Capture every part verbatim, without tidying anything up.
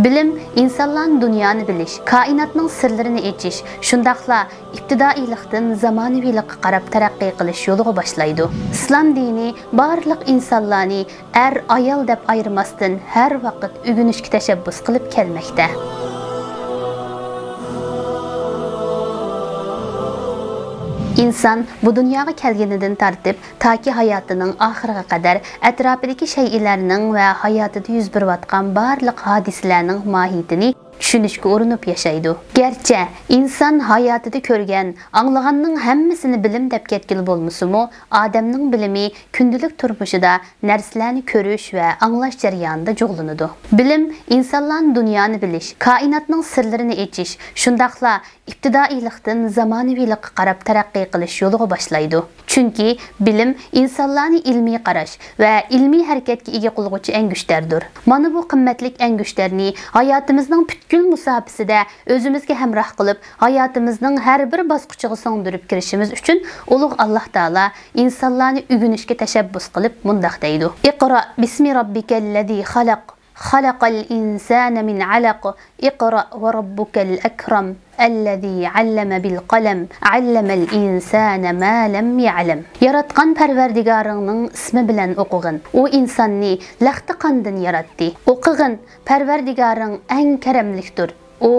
بىلىم ئىنسانلارنى دۇنيانى بىلىش، كائىناتنىڭ سىرلىرىنى ئېچىش، شۇنداقلا ئىپتىدائىيلىقتىن زامانىۋىلىققا قاراپ تەرەققىي قىلىش يولىغا باشلايدۇ. ئىسلام دىنى بارلىق ئىنسانلارنى ئەر، ئايال دەپ ئايرىماستىن، ھەر ۋاقىت ئۆگىنىشكە تەشەببۇس قىلىپ كەلمەكتە. ئىنسان بۇ دۇنياغا كەلگىنىدىن تارتىپ، تاكى ھاياتىنىڭ ئاخىرىغا قەدەر ئەتراپىدىكى شەيئىلەرنىڭ ۋە ھاياتىدا يۈز بېرىۋاتقان بارلىق ھادىسىلەرنىڭ ماھىيىتىنى چۈشىنىشكە ئۇرۇنۇپ ياشايدۇ. گەرچە ئىنسان ھاياتىدا كۆرگەن، ئاڭلىغاننىڭ ھەممىسىنى بىلىم دەپ كەتكىلى بولمىسىمۇ، ئادەمنىڭ بىلىمى كۈندىلىك تۇرمۇشىدا نەرسىلەرنى كۆرۈش ۋە ئاڭلاش جەريانىدا جۇغلىنىدۇ. بىلىم ئىنسانلارنى دۇنيانى بىلىش، كائىناتنىڭ سىرلىرىنى ئېچىش، شۇنداقلا ئىپتىدائىيلىقتىن زامانىۋىلىققا قاراپ تەرەققىي قىلىش يولىغا باشلايدۇ. چۈنكى بىلىم ئىنسانلارنى ئىلمىي قاراش ۋە ئىلمىي ھەرىكەتكە ئىگە قىلغۇچى ئەڭگۈشتەردۇر. مانا بۇ قىممەتلىك ئەڭگۈشتەرنى ھاياتىمىزنىڭ پۈتكۈل مۇساپىسىدە ئۆزىمىزگە ھەمراھ قىلىپ، ھاياتىمىزنىڭ ھەر بىر باسقۇچىغا سىڭدۈرۈپ كىرىشىمىز ئۈچۈن ئۇلۇغ ئاللاھ تائالا ئىنسانلارنى ئۆگىنىشكە تەشەببۇس قىلىپ مۇنداق دەيدۇ: اقرأ باسم ربك الذي خلق، خلق الإنسان من علق، اقرأ وربك الأكرم، الذي علم بالقلم، علم الإنسان ما لم يعلم. ياراتقان پەرۋەردىگارىڭنىڭ ئىسمى بىلەن ئوقۇغىن. ئۇ ئىنساننى لەختە قاندىن ياراتتى. ئوقۇغىن، پەرۋەردىگارىڭ ئەڭ كەرەملىكتۇر. ئۇ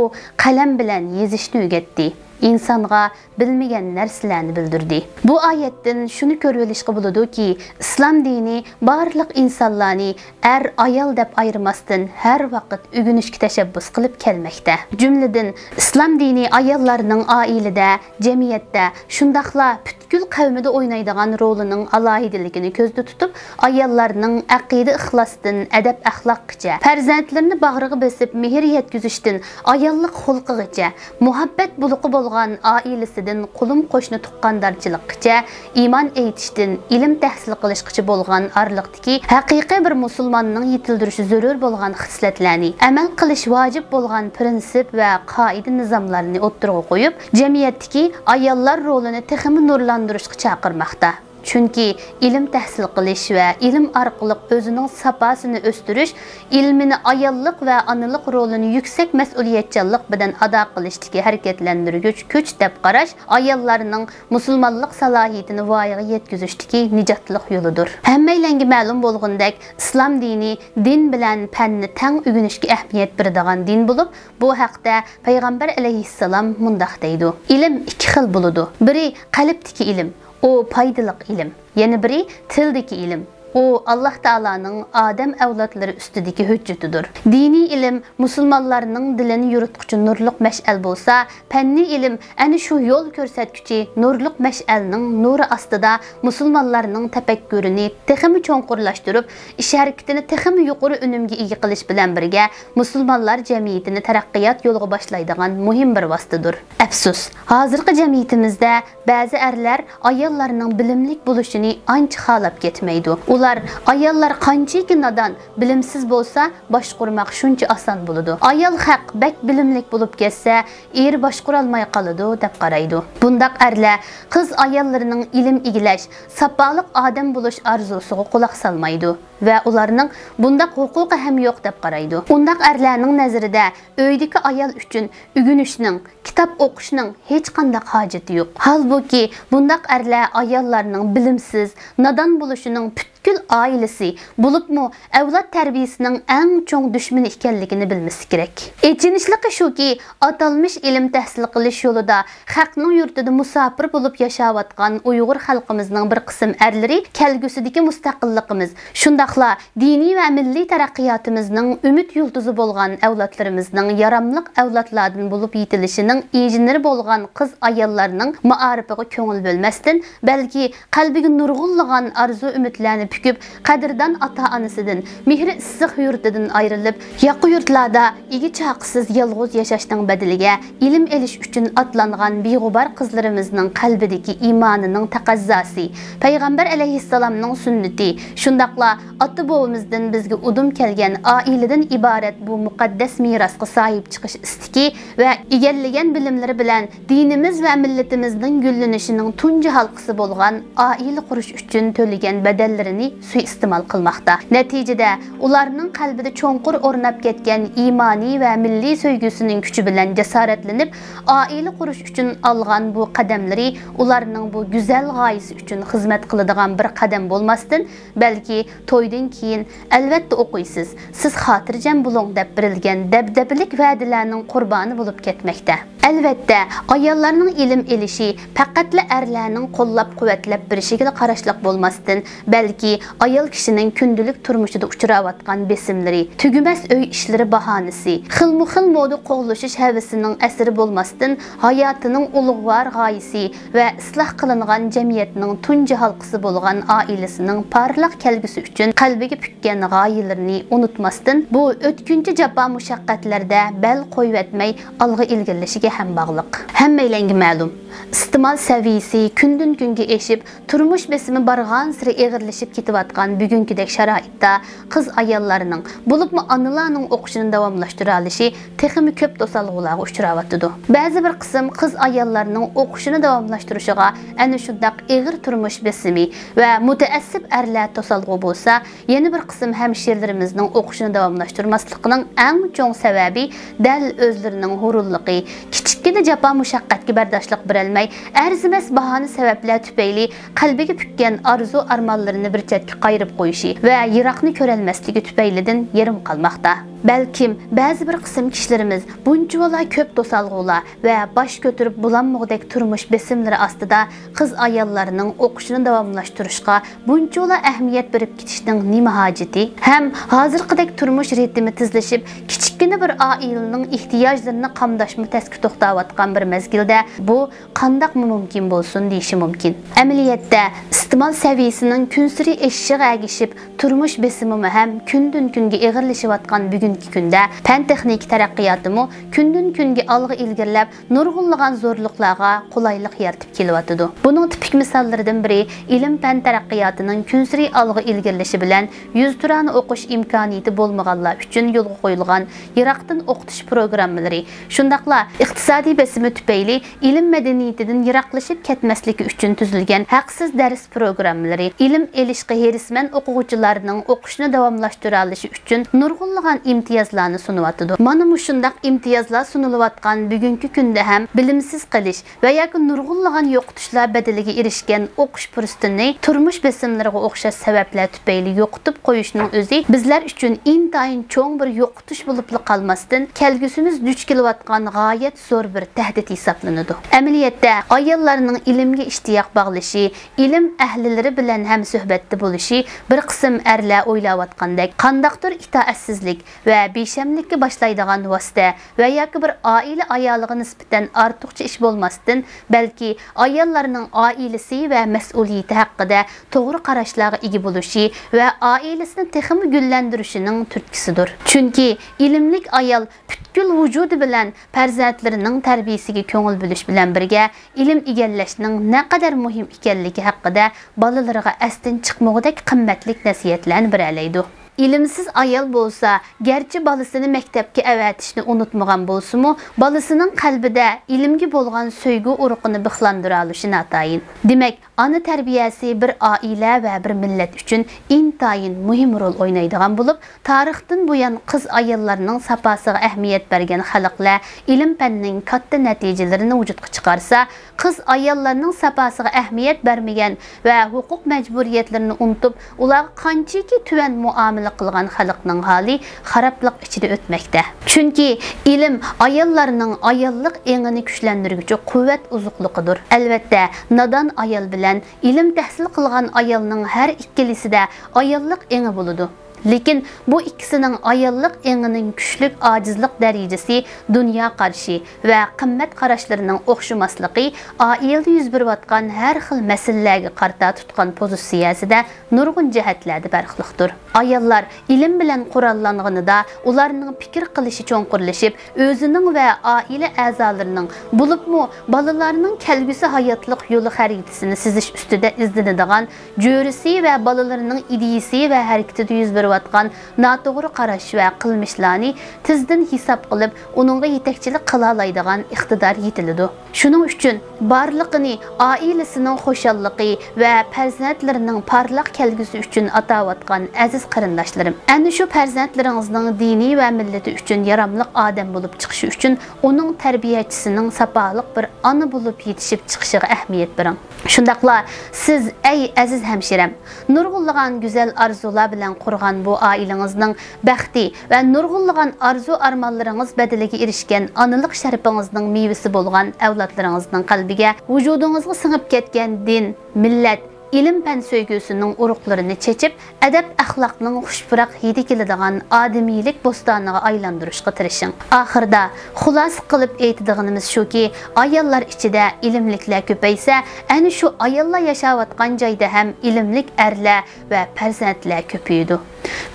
قەلەم بىلەن يېزىشنى ئۆگەتتى. ئىنسانغا بىلمىگەن نەرسىلەرنى بىلدۈردى. بۇ ئايەتتىن شۇنى كۆرۈۋېلىشقا بولىدۇكى، ئىسلام دىنى بارلىق ئىنسانلارنى ئەر، ئايال دەپ ئايرىماستىن، ھەر ۋاقىت ئۆگىنىشكە تەشەببۇس قىلىپ كەلمەكتە. جۈملىدىن، ئىسلام دىنى ئاياللارنىڭ ئائىلىدە، جەمئىيەتتە، شۇنداقلا پۈتكۈل قەۋمىدە ئوينايدىغان رولىنىڭ ئالاھىدىلىكىنى كۆزدە تۇتۇپ، ئاياللارنىڭ ئەقىدە-ئىخلاستىن ئەدەپ-ئەخلاققىچە، پەرزەنتلىرىنى باغرىغا بېسىپ مېھىر يەتكۈزۈشتىن ئاياللىق خۇلقىغىچە، مۇھەببەت بۇلىقى بولغان ئائىلىسىدىن قولۇم-قوشنا تۇغقاندارچىلىققىچە، ئىمان ئېيتىشتىن ئىلىم تەھسىل قىلىشقىچە بولغان ئارىلىقتىكى ھەقىقىي بىر مۇسۇلماننىڭ يېتىلدۈرۈشى زۆرۈر بولغان خىسلەتلەرنى، ئەمەل قىلىش ۋاجىپ بولغان پىرىنسىپ ۋە قائىدە-نىزاملارنى ئوتتۇرىغا قويۇپ، جەمئىيەتتىكى ئاياللار رولىنى تېخىمۇ نۇرلاندۇرۇشقا چاقىرماقتا. چۈنكى ئىلىم تەھسىل قىلىش ۋە ئىلىم ئارقىلىق ئۆزىنىڭ ساپاسىنى ئۆستۈرۈش، ئىلمىنى ئاياللىق ۋە ئانىلىق رولىنى يۈكسەك مەسئۇلىيەتچانلىق بىلەن ئادا قىلىشتىكى ھەرىكەتلەندۈرگۈچ كۈچ دەپ قاراش ئاياللارنىڭ مۇسۇلمانلىق سالاھىيىتىنى ۋايىغا يەتكۈزۈشتىكى نىجاتلىق يولىدۇر. ھەممەيلەنگە مەلۇم بولغىنىدەك، ئىسلام دىنى دىن بىلەن پەننى تەڭ ئۆگىنىشكە ئەھمىيەت بېرىدىغان دىن بولۇپ، بۇ ھەقتە پەيغەمبەر ئەلەيھىسسالام مۇنداق دەيدۇ: ئىلىم ئىككى خىل بولىدۇ. بىرى قەلبتىكى ئىلىم، ئۇ پايدىلىق ئىلىم. يەنە بىرى تىلدىكى ئىلىم. ئۇ ئاللاھ تائالانىڭ ئادەم ئەۋلادلىرى ئۈستىدىكى ھۆججىتىدۇر. دىنىي ئىلىم مۇسۇلمانلارنىڭ دىلىنى يورۇتقۇچى نۇرلۇق مەشئەل بولسا، پەننىي ئىلىم ئەنە شۇ يول كۆرسەتكۈچى نۇرلۇق مەشئەلنىڭ نۇرى ئاستىدا مۇسۇلمانلارنىڭ تەپەككۇرىنى تېخىمۇ چوڭقۇرلاشتۇرۇپ، ئىش ھەرىكىتىنى تېخىمۇ يۇقىرى ئۈنۈمگە ئىگە قىلىش بىلەن بىرگە، مۇسۇلمانلار جەمئىيىتىنى تەرەققىيات يولىغا باشلايدىغان مۇھىم بىر ۋاسىتىدۇر. ئەپسۇس، ھازىرقى جەمئىيىتىمىزدە بەزى ئەرلەر ئاياللارنىڭ بىلىملىك بولۇشىنى ئانچە خالاپ كەتمەيدۇ. ئۇلار، ئاياللار قانچىكى نادان، بىلىمسىز بولسا، باشقۇرماق شۇنچە ئاسان بولىدۇ. ئايال خەق بەك بىلىملىك بولۇپ كەتسە، ئېرى باشقۇرالماي قالىدۇ، دەپ قارايدۇ. بۇنداق ئەرلەر قىز ئاياللىرىنىڭ ئىلىم ئىگىلەش، ساپالىق ئادەم بولۇش ئارزۇسىغا قۇلاق سالمايدۇ ۋە ئۇلارنىڭ بۇنداق ھوقۇقى ھەم يوق، دەپ قارايدۇ. ئۇنداق ئەرلەرنىڭ نەزىرىدە ئۆيدىكى ئايال ئۈچۈن ئۆگىنىشنىڭ، كىتاب ئوقۇشنىڭ ھېچقانداق ھاجىتى يوق. ھالبۇكى، بۇنداق ئەرلەر ئاياللارنىڭ بىلىمسىز، نادان بولۇشىنىڭ پۈتكۈل ئائىلىسى، بولۇپمۇ ئەۋلاد تەربىيىسىنىڭ ئەڭ چوڭ دۈشمىنى ئىكەنلىكىنى بىلمىسى كېرەك. ئېچىنىشلىقى شۇكى، ئاتالمىش ئىلىم تەھسىل قىلىش يولىدا خەقنىڭ يۇرتىدا مۇساپىر بولۇپ ياشاۋاتقان ئۇيغۇر خەلقىمىزنىڭ بىر قىسىم ئەرلىرى كەلگۈسىدىكى مۇستەقىللىقىمىز، شۇنداقلا دىنىي ۋە مىللىي تەرەققىياتىمىزنىڭ ئۈمىد يۇلتۇزى بولغان ئەۋلادلىرىمىزنىڭ ياراملىق ئەۋلادلاردىن بولۇپ يېتىلىشىنىڭ ئىنژېنېرى بولغان قىز-ئاياللارنىڭ مائارىپىغا كۆڭۈل بۆلمەستىن، بەلكى قەلبىگە نۇرغۇنلىغان ئارزۇ-ئۈمىدلەرنى پۈكۈپ، قەدىردان ئاتا-ئانىسىدىن، مېھرى ئىسسىق يۇرتىدىن ئايرىلىپ، ياقا يۇرتلاردا ئىگە-چاقىسىز يالغۇز ياشاشنىڭ بەدىلىگە ئىلىم ئېلىش ئۈچۈن ئاتلانغان بىغۇبار قىزلىرىمىزنىڭ قەلبىدىكى ئىمانىنىڭ تەقەززاسى، پەيغەمبەر ئەلەيھىسسالامنىڭ سۈننىتى، شۇنداقلا ئاتا-بوۋىمىزدىن بىزگە ئۇدۇم كەلگەن ئائىلىدىن ئىبارەت بۇ مۇقەددەس مىراسقا ساھىب چىقىش ئىستىكى ۋە ئىگىلىگەن بىلىملىرى بىلەن دىنىمىز ۋە مىللىتىمىزنىڭ گۈللىنىشىنىڭ تۇنجى ھالقىسى بولغان ئائىلە قۇرۇش ئۈچۈن تۆلىگەن بەدەللىرىنى سۇيىئىستېمال قىلماقتا. نەتىجىدە، ئۇلارنىڭ قەلبىدە چوڭقۇر ئورناپ كەتكەن ئىمانىي ۋە مىللىي سۆيگۈسىنىڭ كۈچى بىلەن جاسارەتلىنىپ، ئائىلە قۇرۇش ئۈچۈن ئالغان بۇ قەدەملىرى ئۇلارنىڭ بۇ گۈزەل غايىسى ئۈچۈن خىزمەت قىلىدىغان بىر قەدەم بولماستىن، بەلكى تويدىن كېيىن، «ئەلۋەتتە ئوقۇيسىز، سىز خاتىرجەم بولۇڭ» دەپ بېرىلگەن دەبدەبىلىك ۋەدىلەرنىڭ قۇربانى بولۇپ كەتمەكتە. ئەلۋەتتە، ئاياللارنىڭ ئىلىم ئېلىشى پەقەتلا ئەرلەرنىڭ قوللاپ-قۇۋۋەتلەپ بېرىشىگىلا قاراشلىق بولماستىن، بەلكى ئايال كىشىنىڭ كۈندىلىك تۇرمۇشىدا ئۇچراۋاتقان بېسىملىرى، تۈگىمەس ئۆي ئىشلىرى باھانىسى، خىلمۇخىل مودا قوغلىشىش ھەۋىسىنىڭ ئەسىرى بولماستىن، ھاياتىنىڭ ئۇلۇغۋار غايىسى ۋە ئىسلاھ قىلىنغان جەمئىيەتنىڭ تۇنجى ھالقىسى بولغان ئائىلىسىنىڭ پارلاق كەلگۈسى ئۈچۈن قەلبىگە پۈككەن غايىلىرىنى ئۇنتۇماستىن، بۇ ئۆتكۈنچى جاپا-مۇشەققەتلەردە بەل قويۇۋەتمەي ئالغا ئىلگىرىلىشىگە ھەم باغلىق. ھەممەيلەنگە مەلۇم، ئىستېمال سەۋىيەسى كۈندىن-كۈنگە ئېشىپ، تۇرمۇش بېسىمى بارغانسېرى ئېغىرلىشىپ كېتىۋاتقان بۈگۈنكىدەك شارائىتتا قىز-ئاياللارنىڭ، بولۇپمۇ ئانىلارنىڭ ئوقۇشىنى داۋاملاشتۇرالىشى تېخىمۇ كۆپ توسالغۇلارغا ئۇچراۋاتىدۇ. بەزى بىر قىسىم قىز-ئاياللارنىڭ ئوقۇشىنى داۋاملاشتۇرۇشىغا ئەنە شۇنداق ئېغىر تۇرمۇش بېسىمى ۋە مۇتەئەسسىپ ئەرلەر توسالغۇ بولسا، يەنە بىر قىسىم ھەمشىرىلىرىمىزنىڭ ئوقۇشىنى داۋاملاشتۇرماسلىقىنىڭ ئەڭ چوڭ سەۋەبى دەل ئۆزلىرىنىڭ ھۇرۇنلۇقى، كىچىككىنە جاپا-مۇشەققەتكە بەرداشلىق بېرەلمەي، ئەرزىمەس باھانە سەۋەبلەر تۈپەيلى قەلبىگە پۈككەن ئارزۇ-ئارمانلىرىنى بىر چەتكە قايرىپ قويۇشى ۋە يىراقنى كۆرەلمەسلىكى تۈپەيلىدىن يېرىم قالماقتا. بەلكىم بەزى بىر قىسىم كىشىلىرىمىز بۇنچىۋالا كۆپ توسالغۇلار ۋە باش كۆتۈرۈپ بولالمىغۇدەك تۇرمۇش بېسىملىرى ئاستىدا قىز-ئاياللارنىڭ ئوقۇشىنى داۋاملاشتۇرۇشقا بۇنچىۋالا ئەھمىيەت بېرىپ كېتىشنىڭ نېمە ھاجىتى؟ ھەم ھازىرقىدەك تۇرمۇش رىتىمى تېزلىشىپ، كىچىككىنە بىر ئائىلىنىڭ ئېھتىياجلىرىنى قامداشمۇ تەسكە توختاۋاتقان بىر مەزگىلدە بۇ قانداقمۇ مۇمكىن بولسۇن دېيىشى مۇمكىن. ئەمەلىيەتتە، ئىستېمال سەۋىيەسىنىڭ كۈنسېرى ئېشىشىغا ئەگىشىپ، تۇرمۇش بېسىمىمۇ ھەم كۈندىن-كۈنگە ئېغىرلىشىۋاتقان بۈگۈنكى كۈندە پەن-تېخنىكا تەرەققىياتىمۇ كۈندىن-كۈنگە ئالغا ئىلگىرىلەپ، نۇرغۇنلىغان زورلۇقلارغا قولايلىق يارىتىپ كېلىۋاتىدۇ. بۇنىڭ تىپىك مىساللىرىدىن بىرى، ئىلىم-پەن تەرەققىياتىنىڭ كۈنسېرى ئالغا ئىلگىرىلىشى بىلەن يۈزتۇرانە ئوقۇش ئىمكانىيىتى بولمىغانلار ئۈچۈن يولغا قويۇلغان يىراقتىن ئوقۇتۇش پروگراممىلىرى، شۇنداقلا ئىقتىسادىي بېسىمى تۈپەيلى ئىلىم مەدەنىيىتىدىن يىراقلىشىپ كەتمەسلىكى ئۈچۈن تۈزۈلگەن ھەقسىز دەرس پروگراممىلىرى ئىلىم ئېلىشقا ھېرىسمەن ئوقۇغۇچىلارنىڭ ئوقۇشىنى داۋاملاشتۇرالىشى ئۈچۈن نۇرغۇنلىغان ئىمتىيازلارنى سۇنۇۋاتىدۇ. مانا مۇشۇنداق ئىمتىيازلار سۇنۇلۇۋاتقان بۈگۈنكى كۈندە ھەم بىلىمسىز قېلىش ۋە ياكى نۇرغۇنلىغان يوقىتىشلار بەدىلىگە ئېرىشكەن ئوقۇش پۇرسىتىنى تۇرمۇش بېسىملىرىغا ئوخشاش سەۋەبلەر تۈپەيلى يوقىتىپ قويۇشنىڭ ئۆزى بىزلەر ئۈچۈن ئىنتايىن چوڭ بىر يوقىتىش بولۇپلا قالماستىن، كەلگۈسىمىز دۇچ كېلىۋاتقان غايەت زور بىر تەھدىت ھېسابلىنىدۇ. ئەمەلىيەتتە، ئاياللارنىڭ ئىلىمگە ئىشتىياق باغلىشى، ئىلىم ئەھلىلىرى بىلەن ھەمسۆھبەتتە بولۇشى بىر قىسىم ئەرلەر ئويلاۋاتقاندەك قانداقتۇر ئىتائەتسىزلىك ۋە بىشەملىككە باشلايدىغان ۋاسىتە ۋە ياكى بىر ئائىلە ئايالىغا نىسبەتەن ئارتۇقچە ئىش بولماستىن، بەلكى ئاياللارنىڭ ئائىلىسى ۋە مەسئۇلىيىتى ھەققىدە توغرا قاراشلارغا ئىگە بولۇشى ۋە ئائىلىسىنى تېخىمۇ گۈللەندۈرۈشىنىڭ تۈرتكىسىدۇر. چۈنكى ئىلىملىك ئايال پۈتكۈل ۋۇجۇدى بىلەن پەرزەنتلىرىنىڭ تەربىيىسىگە كۆڭۈل بۆلۈش بىلەن بىرگە، ئىلىم ئىگىلەشنىڭ نەقەدەر مۇھىم ئىكەنلىكى ھەققىدە بالىلىرىغا ئەستىن چىقمىغۇدەك قىممەتلىك نەسىھەتلەرنى بېرەلەيدۇ. ئىلىمسىز ئايال بولسا، گەرچە بالىسىنى مەكتەپكە ئەۋەتىشنى ئۇنتۇمىغان بولسىمۇ، بالىسىنىڭ قەلبىدە ئىلىمگە بولغان سۆيگۈ ئۇرۇقىنى بىخلاندۇرالىشى ناتايىن. دېمەك، ئانا تەربىيەسى بىر ئائىلە ۋە بىر مىللەت ئۈچۈن ئىنتايىن مۇھىم رول ئوينايدىغان بولۇپ، تارىختىن بۇيان قىز-ئاياللارنىڭ ساپاسىغا ئەھمىيەت بەرگەن خەلقلەر ئىلىم-پەننىڭ كاتتا نەتىجىلىرىنى ۋۇجۇدقا چىقارسا، قىز-ئاياللارنىڭ ساپاسىغا ئەھمىيەت بەرمىگەن ۋە ھوقۇق مەجبۇرىيەتلىرىنى ئۇنتۇپ، ئۇلارغا قانچىكى تۆۋەن مۇئامىلە قىلغان خەلقنىڭ ھالى خارابلىق ئىچىدە ئۆتمەكتە. چۈنكى ئىلىم ئاياللارنىڭ ئاياللىق ئېڭىنى كۈچلەندۈرگۈچى قۇۋۋەت ئوزۇقلۇقىدۇر. ئەلۋەتتە، نادان ئايال بىلەن ئىلىم تەھسىل قىلغان ئايالنىڭ ھەر ئىككىلىسىدە ئاياللىق ئېڭى بولىدۇ. لېكىن بۇ ئىككىسىنىڭ ئاياللىق ئېڭىنىڭ كۈچلۈك ئاجىزلىق دەرىجىسى، دۇنيا قارىشى ۋە قىممەت قاراشلىرىنىڭ ئوخشىماسلىقى ئائىلىدە يۈز بېرىۋاتقان ھەر خىل مەسىلىلەرگە قارىتا تۇتقان پوزىتسىيەسىدە نۇرغۇن جەھەتلەردە پەرقلىقتۇر. ئاياللار ئىلىم بىلەن قوراللانغىنىدا، ئۇلارنىڭ پىكىر قىلىشى چوڭقۇرلىشىپ، ئۆزىنىڭ ۋە ئائىلە ئەزالىرىنىڭ، بولۇپمۇ بالىلارنىڭ كەلگۈسى ھاياتلىق يولى خەرىتىسىنى سىزىش ئۈستىدە ئىزدىنىدىغان، جۆرىسى ۋە بالىلىرىنىڭ ئىدىيىسى ۋە ھەرىكىتىدە يۈز بېرىۋاتقان ناتوغرا قاراش ۋە قىلمىشلارنى تېزدىن ھېساب قىلىپ، ئۇنىڭغا يېتەكچىلىك قىلالايدىغان ئىقتىدار يېتىلىدۇ. شۇنىڭ ئۈچۈن بارلىقىنى ئائىلىسىنىڭ خۇشاللىقى ۋە پەرزەنتلىرىنىڭ پارلاق كەلگۈسى ئۈچۈن ئاتاۋاتقان ئەزىز قېرىنداشلىرىم، ئەنە شۇ پەرزەنتلىرىڭىزنىڭ دىنىي ۋە مىللىتى ئۈچۈن ياراملىق ئادەم بولۇپ چىقىشى ئۈچۈن ئۇنىڭ تەربىيەچىسىنىڭ ساپالىق بىر ئانا بولۇپ يېتىشىپ چىقىشىغا ئەھمىيەت بېرىڭ. شۇنداقلا سىز، ئەي ئەزىز ھەمشىرەم، نۇرغۇنلىغان گۈزەل ئارزۇلار بىلەن قۇرغان بۇ ئائىلىڭىزنىڭ بەختى ۋە نۇرغۇنلىغان ئارزۇ-ئارمانلىرىڭىز بەدىلىگە ئېرىشكەن ئانىلىق شەرىپىڭىزنىڭ مېۋىسى بولغان ئەۋلادلىرىڭىزنىڭ قەلبىگە، ۋۇجۇدىڭىزغا سىڭىپ كەتكەن دىن، مىللەت، ئىلىم-پەن سۆيگۈسىنىڭ ئۇرۇقلىرىنى چېچىپ، ئەدەپ-ئەخلاقنىڭ خۇش پۇراق ھىدى كېلىدىغان ئادىمىيلىك بوستانىغا ئايلاندۇرۇشقا تىرىشىڭ. ئاخىرىدا، خۇلاسە قىلىپ ئېيتىدىغىنىمىز شۇكى، ئاياللار ئىچىدە ئىلىملىكلەر كۆپەيسە، ئەنە شۇ ئاياللار ياشاۋاتقان جايدا ھەم ئىلىملىك ئەرلەر ۋە پەرزەنتلەر كۆپىيىدۇ.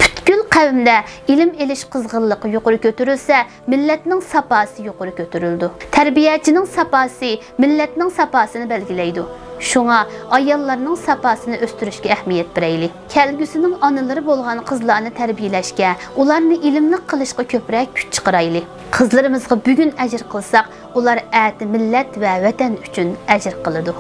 پۈتكۈل قەۋمدە ئىلىم ئېلىش قىزغىنلىقى يۇقىرى كۆتۈرۈلسە، مىللەتنىڭ ساپاسى يۇقىرى كۆتۈرۈلىدۇ. تەربىيەچىنىڭ ساپاسى مىللەتنىڭ ساپاسىنى بەلگىلەيدۇ. شۇڭا ئاياللارنىڭ ساپاسىنى ئۆستۈرۈشكە ئەھمىيەت بېرەيلى. كەلگۈسىنىڭ ئانىلىرى بولغان قىزلارنى تەربىيەلەشكە، ئۇلارنى ئىلىملىق قىلىشقا كۆپرەك كۈچ چىقىرايلى. قىزلىرىمىزغا بۈگۈن ئەجىر قىلساق، ئۇلار ئەتە مىللەت ۋە ۋەتەن ئۈچۈن ئەجىر قىلىدۇ.